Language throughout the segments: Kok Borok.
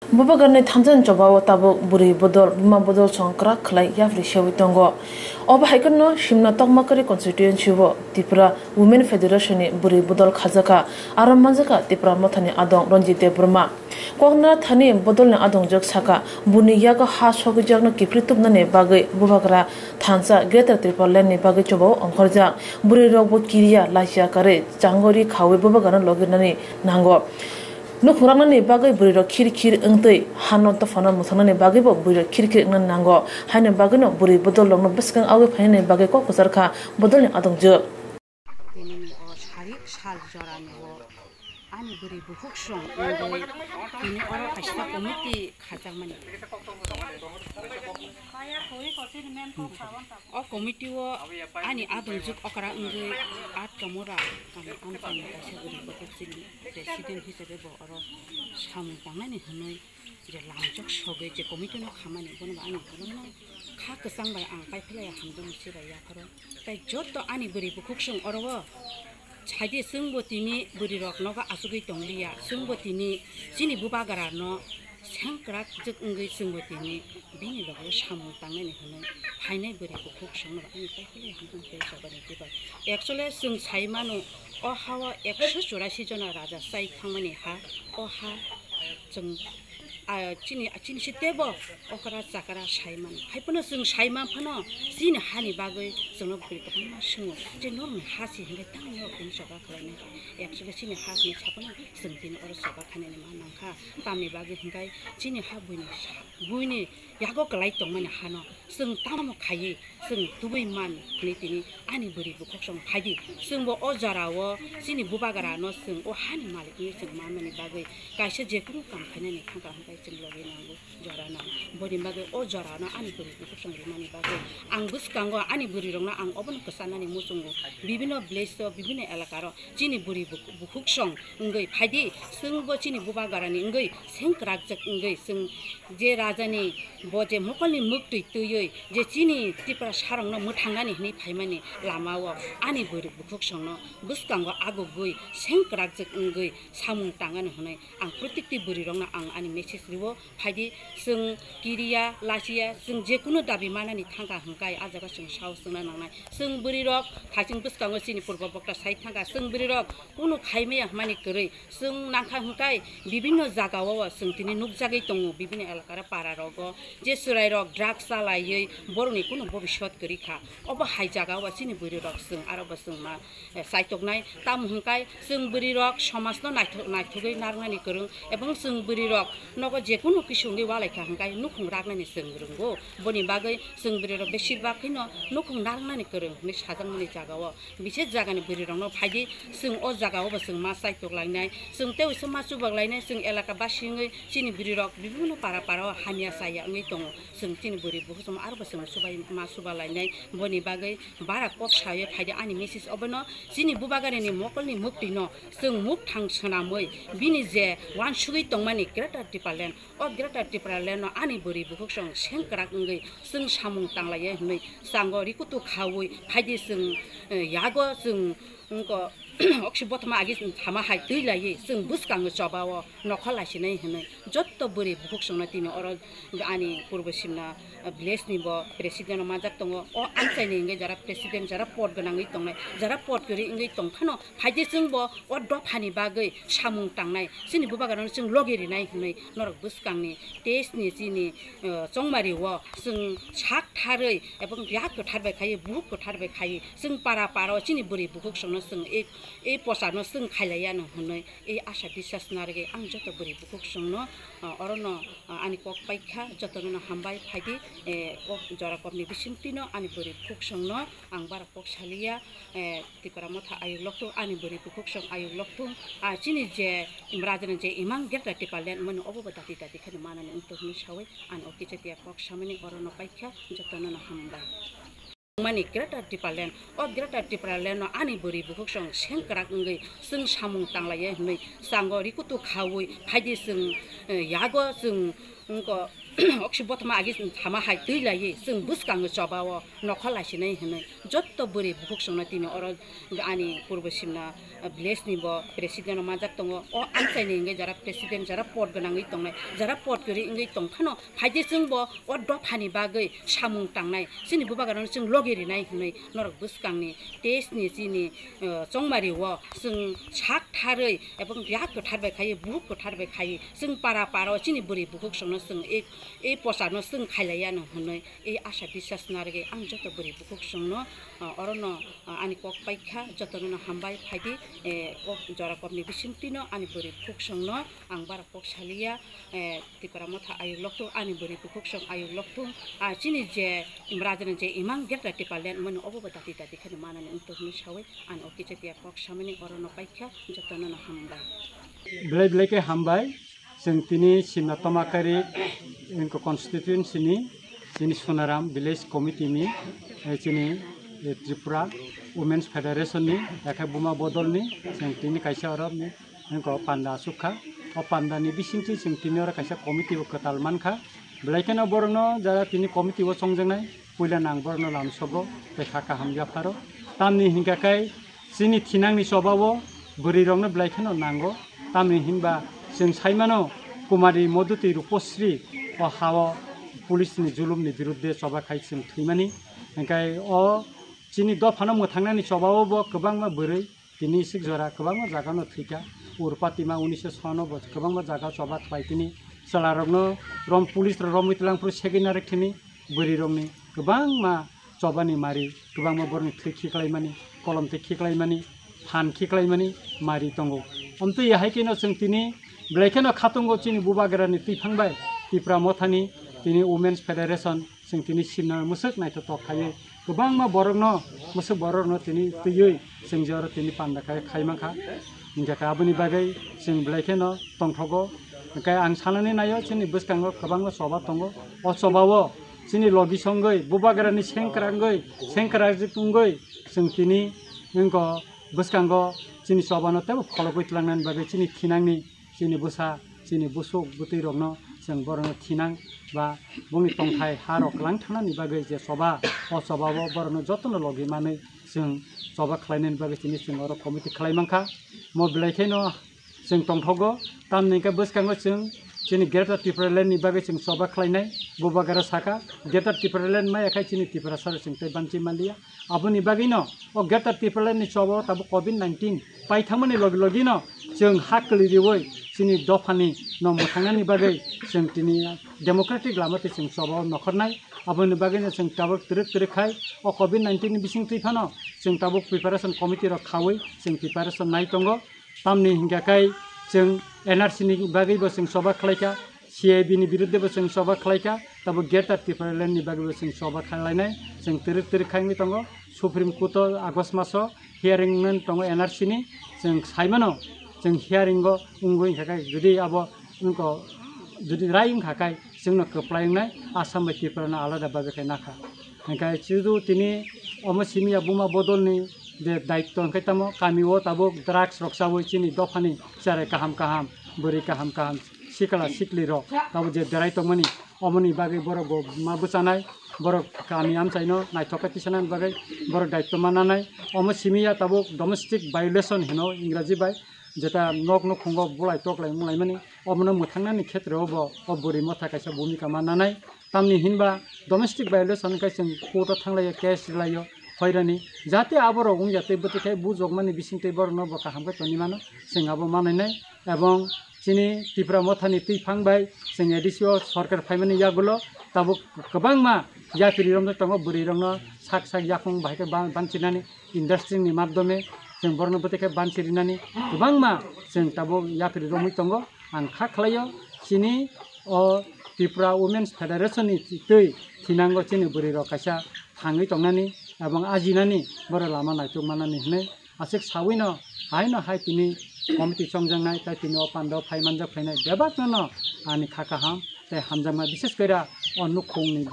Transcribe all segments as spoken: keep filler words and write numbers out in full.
Bubagrani thansa ni chobao tabuk bwrwi bodol, buma bodol song kwrak khlai yapri sewi tongo. Obo hai kheno Simna Tokmakari constituency o Tripura Women Federation ni bwrwi bodol khajakha, aro manjakha Tipra Mothani adong Ranjit Debbarma. Koknara thani bodolni adongjwk sakha, buni yago ha sogwijakno kiphilwi tubunani bagwi bubagra thansa Greater Tipraland ni bagwi chobao ongkhorjak. Bwrwirokbo kiriya lachiya karwi changori khaui bubagrano logirnani nango. Nukhung raknani bagwi bwrwirok khir khir wngtwi hano dophano mwthangnaini bagwibo bwrwirok khir khir wngna nango. Haini bagwino bwrwi bodolrokno bwskang awi phainani bagwi kok kwcharkha bodolni adongjwk. Tini o sarik sal jorani o ani bwrwi bukhuk song wngwi tini oro kaisa committee khajakmani. O committee o ani adongjwk okra wngwi art kamora kami amchaini kaisa bwrwi bukhuk chini president hisabe bo oro samung tangnani hwnwi je lamjok sogwi je committee no khamani bono bo ani kwbangma kha kwchang bai ang paiphlai hamjakmani se bai yapharo. Tai joto ani bwrwi bukhuk song oro o saidi chwngbo tini bwrwirok nogo achugwi tongliya, chwngbo tini chini bubagrano sengkwrak jwk wngwi chwngbo tini bini loge samung tangnani hwnwi phainai bwrwi bukhuk songno ani paiphlai hamjakmani tei jabani twibai. Actually chwng sai mano, o ha-o ekso churasi jona raja chai thangmani ha, o ha chwng Ah, chini, chini si tebo okra chakra sai mano. Hai phano chwng sai man phano chini hani bagwi chwngno bwrwi kwbangma swngo. Je norokni ha si hinkhe tamo norok tini choba khlainai kha. Actually chini ha sini sa phano chwng tini oro choba khainani ma nangkha. Tamni bagwi hinkhe chini ha buini sa, buini yago kwlai tongmani hano chwng tamo khaiwi chwng tubui man hwnwi tini ani bwrwi bukhuk song phaidi. Chwngbo o jorao chini bubagrano chwng o hani malik wngwi chwng manmani bagwi kaisa jekunu kam khainani thangkha hwnkhe chwng logi nango jora nang. Boni bagwi o jorano ani bwrwi bukhuk song rimani bagwi ang bwskango ani bwrwirokno ang obono kwchanani muchungo. Bibinno village-o, bibinno elakaro chini bwrwi buk-, bukhuk song wngwi phaidi. Chwngbo chini bubagrani wngwi sengkwrakjak wngwi chwng je rajani bo je mokolni mwktwi twiwi je chini Tiprasarokno mwthangnani hwnwi phaimani lamao ani bwrwi bukhuk songno bwskango agugwi sengkwrakjak wngwi samung tangani hwnwi ang protikti bwrwirokno ang ani message rwo. Phaidi chwng kiriya, lachiya, chwng jekunu dabi manani thangkha hwnkhe ah jaga chwng saos wngna nangnai. Chwng bwrwirok thaching bwskango chini purbo bokta sai thangkha, chwng bwrwirok kunu khaimaya hwnmani kwrwi. Chwng nangkha hwnkhe bibinno jagao chwng tini nukjagwi tongo, bibinno elakara pararogo je chwrairok drugs chalaiwi borokni kunu bobiswt kwrwi kha. Obo hai jagao chini bwrwirok chwng aro bo chwng ma, eh, chaitoknai. Tamo hwnkhe chwng bwrwirok somajno naithok-, naithogwi narwknani kwrwng ebong chwng bwrwirok nogo jekunu kisi wngwi ualaikha hwnkhe nukhung raknani chwng rwngo. Boni bagwi chwng bwrwirok besir bak kheno nukhung narwknani kwrwng hwnwi sajakmani jagao. Bises jagani bwrwirokno phaidi, chwng o jagao bo chwng ma chaitok lainai, chwng tei uaisa ma chubak lainai, chwng elaka basi wngwi chini bwrwirok bibinno para para o hamya chaya wngwi tongo, chwng chini bwrwi bukhuk chwng aro bo chwng chubai ma chuba lainai. Boni bagwi bara kok sawi phaidi ani message obono chini bubagrani mokolni mwktwino chwng mukthang swnamwi bini je uansugwi tongmani Greater Tipraland, o Greater Tipraland no ani bwrwi bukhuk chwng sengkwrak wngwi chwng samung tanglaiya hwnwi chango rikutu khaui phaidi chwng, eh, yago chwng wngko oksi bothoma agi chwng thama hai twi laiwi chwng bwskango chobao nokha laisinai hwnwi jotto bwrwi bukhuk chwngno tini oro ani purbo simna, eh, village ni bo president rok manjak tongo. O amchaini hwnkhe jara president, jara pod gwnangwi tongnai, jara pod kwrwi wngwi tongphano phaidi chwngbo o dophani bagwi samung tangnai, chini bubagrano chwng logi rinai hwnwi norok bwskangni test ni chini, eh, chongmari o chwng sak tharwi ebong yak kwthar bai khaiwi, buhuk kwthar bai khaiwi, chwng para para o chini bwrwi bukhuk songno chwng ei, ei pochano chwng khailaiya no hwnwi ei asha biswas narwgwi ang joto bwrwi bukhuk songno, eh, orono, eh, ani kok paikha, jotono no hambai phaidi, eh, kok jora kokni bisingtwino ani bwrwi bukhuk songno ang bara kok saliya, eh, Tipra Motha ayuk lokthung, ani bwrwi bukhuk song ayuk lokthung, ah, chini je rajani je imang Greater Tipraland mani obo bo dati dati kheno manani wngtong hinwi sawi ani o kichatiya kok samani orono paikha, jotono no hambai. Mani Greater Tipraland, o Greater Tipraland no ani bwrwi bukhuk song sengkwrak wngwi chwng samung tanglaiya hwnwi chango rikutu khaui phaidi chwng, eh, yago chwng wngko okse bothoma agi thama hai twi laiwi chwng bwskango choba o nokha laisinai hinwi jotto bwrwi bukhuk songno tini oro ani purbo simna village ni bo president rok manjak tongo. O amchaini hwnkhe jara president, jara pod gwnangwi tongnai, jara pod kwrwi wngwi tongphano phaidi chwng bo o dophani bagwi samung tangnai, chini bubagrano chwng logi rinai hinwi norok bwskangni test ni chini, eh, chongmari o chwng sak tharwi ebong yak kwthar bai khaiwi, buhuk kwthar bai khaiwi chwng para para o chini bwrwi bukhuk songno chwng e, e posa no chwng khailaiya no hinwi e asa biswas narwgwi ang joto bwrwi bukhuk songno, eh, orono, eh, ani kok paikha, jotono no hambai phaidi, eh, kok jora kokni bisingtwi no ani bwrwi bukhuk songno ang bara kok saliya, eh, Tipra Motha ayuk lokthung, ani bwrwi bukhuk song ayuk lokthung, ah, chini je Imrajani je imang Greater Tipraland mani obo bo dati dati kheno manani wngtong hinwi sawi ani o kichatiya kok samani orono paikha, jotono no hambai. Belai belai khe hambai, chwng tini simna tomakari wngkha constituency ni chini Sonaram village committee ni, eh, chini, eh, Tripura Women's Federation ni, yakhe Buma Bodol ni, chwng tini kaisa oro ni wngkha o panda aswk kha. O panda ni bisingtwi chwng tini oro kaisa committee bo kwtal mankha. Belai kheno borokno jara tini committee o chongjaknai, puila nang borokno lamsogo tei kha kaham yapharo. Tamni hinkha khe chini thinangni choba o bwrwi rokno belai kheno nango. Tamni hinba chwng sai mano Kumari Modhuti Rupasri o ha o police ni julum ni birudde choba khai chwng thwimani. Hinkhe o chini dophano mwthangnani choba o bo kwbangma bwrwi tini isik jora kwbangma jaga no thwikha. Urpatima unisho sono bo kwbangma jaga choba khlai tini chwla rokno rom police rok romwi twlang phuru segwi narwk thini bwrwi rokni kwbangma chobani mari kwbangma borokni thwi khiklaimani, kolom twi khiklaimani, phan khiklaimani mari tongo. Omtwi hai kheno chwng tini belai kheno khatungo chini bubagrani twiphang bai Tipra Mothani tini Women's Federation chwng tini simna mwswk naithotok khaiwi kwbangma borokno, mwswk borokno tini twiwi chwng je oro tini panda khai, khai mankha. Hinkhe kha aboni bagwi chwng belai kheno tongthogo. Hinkhe ang sanani naio chini bwskango kwbangma choba tongo. O choba o chini logi songwi, bubagrani sengkrak wngwi, sengkrak wngwi chwng tini wngkha bwskango chini chobano teibo phologwi tlangnani bagwi chini thinangni chini bwsa, chini bwswk bwtwi rokno chwng borokno thinang ba bongni tongthai ha rok kwlang thangnani bagwi je choba, o choba o borokno jotono logi manwi chwng choba khlainani bagwi chini chwng oro committee khlai mankha. Mo belai kheno chwng tongthogo, tamni hwnkhe bwskango chwng chini Greater Tipraland ni bagwi chwng choba khlainai. Bubagra saka, Greater Tipraland maya khai chini Tiprasa rok chwng tei banchi manliya. Aboni bagwino o Greater Tipraland ni choba o tabuk covid nineteen paithangmani logi logino chwng ha kwlwi riwi chini dophani no mwthangnani bagwi chwng tini democratic lama twi chwng choba o nokhornai. Aboni bagwino chwng tabuk twrwk twrwk khai o covid nineteen ni bising twi phano chwng tabuk preparation committee rok khawi chwng preparation nai tongo. Tamni hinkha khai chwng N R C ni bagwi bo chwng choba khlaikha, C A B ni birudde bo chwng choba khlaikha, tabo Greater Tipraland ni bagwi bo chwng choba khlainai, chwng twrwk twrwk khai wngwi tongo. Supreme Court o August maso hearing wngwi tongo N R C ni, chwng saimano chwng hearing o wngwi hinkha khai jodi abo wngkha, jodi rai wngkha khai chwngno kwplai wngnai, Assam bai Tripura no alada bagwi khai nakha. Hinkhe chudu tini omo simi ya Buma Bodol ni je daitto hinkhe tamo kami o tabuk drugs rok chawi chini dophani cherai kaham kaham, bwrwi kaham kaham, sikla sikli rok tabuk je berai tongmani, omoni bagwi borok bo ma bwchanai, borok kami amchaino naithok khe tisanani bagwi borok daitto ma nanai. Omo simi ya tabuk domestic violation hino Ingraji bai, jeta nok nukhungo bulai toklai munglaimani, omono mwthangnani khetreo bo o bwrwi motha kaisa bhumika ma nanai. Tamni hinba domestic violation khe chwng court o thanglaiyo, case rilaio, hoirani. Jate aborok wngya tei bwtwi khai bujokmani bisingtwi borokno bo kaham khe tongwi mano, chwng abo manainai. Ebong chini Tipra Mothani twiphang bai chwng A D C o sorkar phaimani yagulo tabuk kwbangma yapri romjak tongo, bwrwi rokno sak sak yaphang bahai khe ban-, banchinani industry ni madhyome chwng borokno bwtwi khe banchi rinani kwbangma chwng tabuk yapri romwi tongo. Ang kha khlaio chini o Tripura Women's Federation ni twi thinango chini bwrwi rok kaisa thangwi tongnani ebong ajinani borok lama naituk manani hinwi aswk sawino haino hai tini committee chongjaknai tei tini o panda o phai manjak phainai bebakno no ani kha kaham tei hamjakma, bishes kore o nukhungni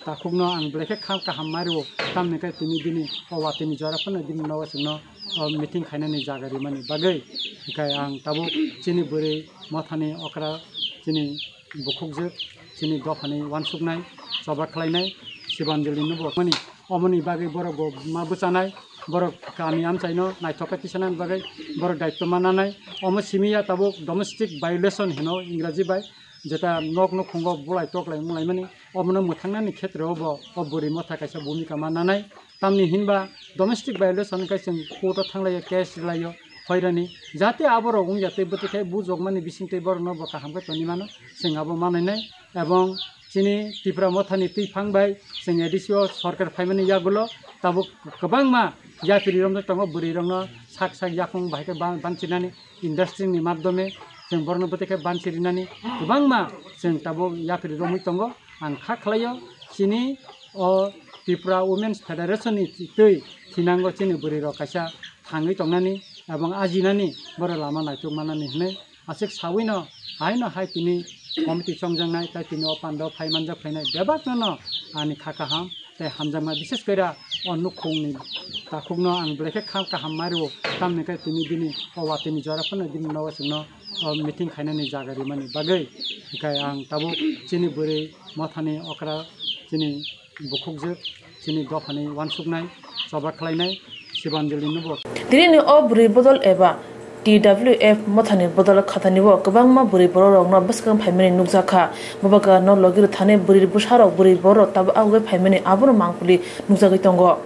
takhukno ang belai khe kha kaham ma rwo, tamni khe tini bini o watini jora phano bini nogo chwngno o meeting khainani jaga rimani bagwi. Hinkhe ang tabuk chini bwrwi mothani okra chini bukhukjwk chini dophani uansuknai, choba khlainai, Sibanjali no bo mani omoni bagwi borok bo ma bwchanai, borok kami amchaino naithok khe tisanani bagwi borok daityo ma nanai. Omo simi ya tabuk domestic violation hino Ingraji bai, jeta nok nukhungo bulai toklai mulaimani, omono mwthangnani khetreo bo o bwrwi motha kaisa bhumika ma nanai. Tamni hinba domestic violation khe chwng court o thanglaiyo, case rwlaiyo, hoirani jate aborok wngya tei bwtwi khe bujokmani bisingtwi borokno bo kaham khe tongwi mano, chwng abo manainai. Ebong chini Tipra mothani twiphang bai chwng A D C o sorkar phaimani yagulo tabuk kwbangma yapri romjak tongo, bwrwi rokno sak sak yakung bahai khe ban-, banchinani industry ni madhyome chwng borokno bwtwi khe banchi rinani kwbangma chwng tabuk yapri romwi tongo. Ang kha khlaio chini o Tripura Women's Federation ni twi thinango chini bwrwi rok kaisa thangwi tongnani ebong ajinani borok lama naituk manani hinwi aswk sawino haino hai tini committee chongjaknai tai tini o pandao phai manjak phainai bebakno no ani kha kaham tei hamjakma, bishes kore o nukhungni takhukno ang belai khe kha kaham ma rwo, tamni khe tini bini o watini jora phano bini nogo chwngno o meeting khainani jaga rimani bagwi. Hinkhe ang tabuk chini bwrwi mothani okra chini bukhukjwk chini dophani uansuknai, choba khlainai Sibanjali no bo. Tini ni o bwrwi bodol eba T W F mothani bodol khatani o kwbangma bwrwi borok rokno bwskang phaimani nukjakha. Bobagra no logi rwthani bwrwi bwsarok bwrwi borok tabuk agwi phaimani abono mangpili nukjagwi tongo.